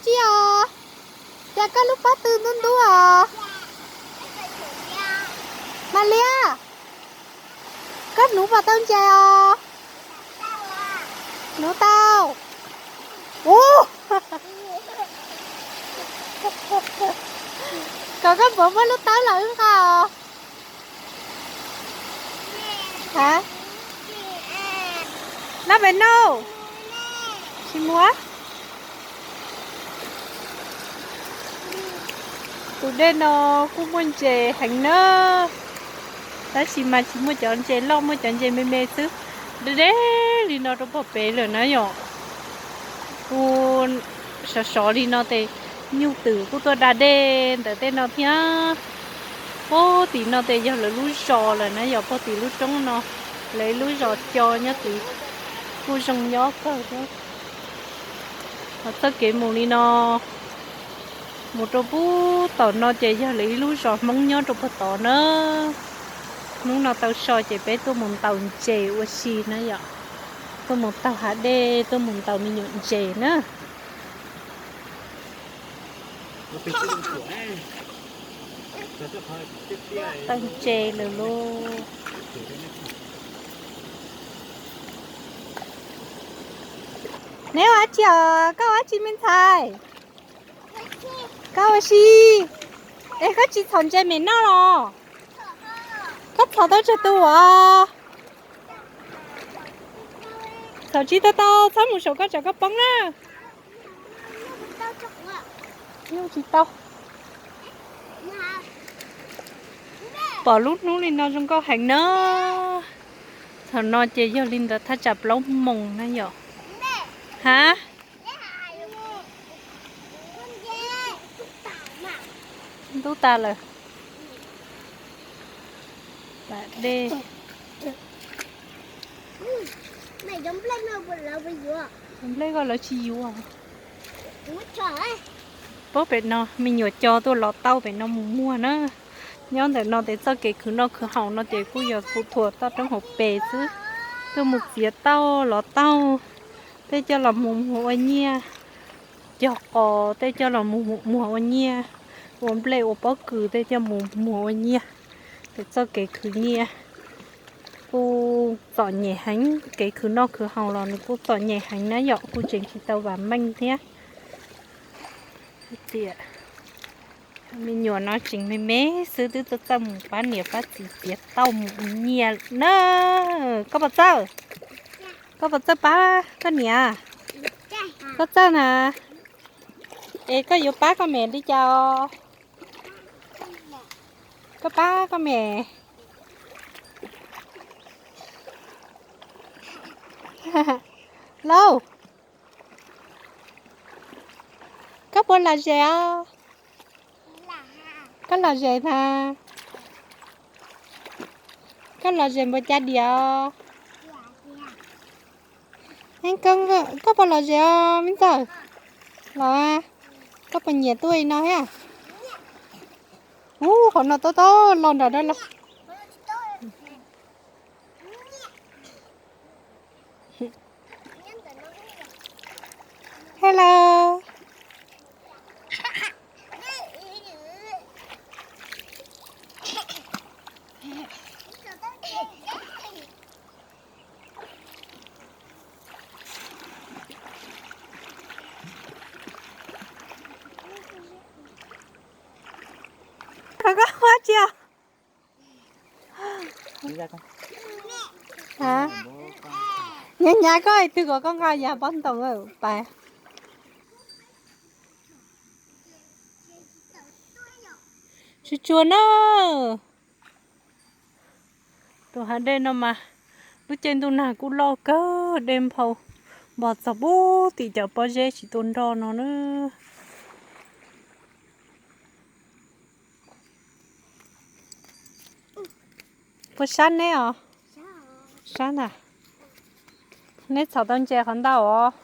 Tsis os, cas koj lub pob tw ntub ntub os? Mas Liab, koj hnub puas tau ntses os? Hnub tau. Ub, kom koj puas muab lub tawb los wb nqa os. Ha? Noj pem no. Tsis muaj. Tus dej no kuj muaj ntses heev na, tab sis mas tsis muaj cov ntses loj, muaj cov ntses me me xwb. Deb deb li no rau pog pem lawm na yom. Kuj sov sov li no ces nyuj twm kuj tuaj da dej ntawm tej no thiab. Puag tim no ces yog lawv lub zos lawm na yom, puag tim lub roob no, lawv ib lub zos co nyob tid, kuj zoo nyob kawg thiab. Ho txoj kev mus li no, mus rau puag tom no ces yog lawv ib lub zos Hmoob nyob rau puag tod na. Hnub no tau so ces peb tuaj mus ntaus ntses ua si na yom, tuaj mus taug hav dej, tuaj mus ntaus me nyuam ntses na. Taug ntses lawm lauj. Neb ua dab tsi os? Koj ua dab tsi me ntxhais? Koj ua si. Es koj tsis txhom ntses mem noj los? Koj txhom tau tsawg tus as? Txhom tsis tau tau, txhob mus saum koj tsam koj poob na. Nyuj tsis tau. Pom lub hnub li no zoo nkauj heev na. Thaum no ces yog li ntawd thaj tsam plaub moos na yom. Ha? Ntub tas lawm. Pas dej. Nplej ko lawv tsis yuav. Puag pem no me nyuam co tuaj lov tauj pem no mus muag na. Nyob ntawm no ces txoj kev khwv noj khwv haus no ces kuj yog phu thuam toj roob hauv pes xwb. Tuaj mus txiav tauj lov tauj, tej coj los mus muag ua nyiaj, cog qos tej coj los mus muag ua nyiaj, ua nplej ua pob kws tej coj mus muag ua nyiaj. Ces txoj kev khwv nyiaj kuj txom nyem heev, kev khwv noj khwv haus los nws kuj txom nyem heev na yom, kuj tseem tsis tau vam meej thiab. Tiam me nyuam no tseem me me xwb twb txawj txawj mus pab niam pab txiv txiav tauj mus ua nyiaj na. Koj puas txawj? Koj puas txawj pab koj niam? Koj txawj na. Es koj yuav pab koj mem li cas os? Koj pab koj mem. Lauj, koj puas lom zem os? Koj lom zem na? Koj lom zem npaum cas diam os? Koj puas lom zem os me ntxawg? Los, koj puas nyiam tuaj li no thiab? Ub, qhov no tob tob los nram no los. Hello. Koj ua dab tsi os? Nyav nyav koj twg kom koj nqa yav pob ntoos pais. Tsuas tsuas na. Tus hav dej no mas lub caij ntuj nag kuj loj kawg, dej nphau npog txog puag tim cov pob zeb tsis tu nroj no na. Puas sab neb os? Sab ntag. Neb txhom tau ntses qhov ntau os.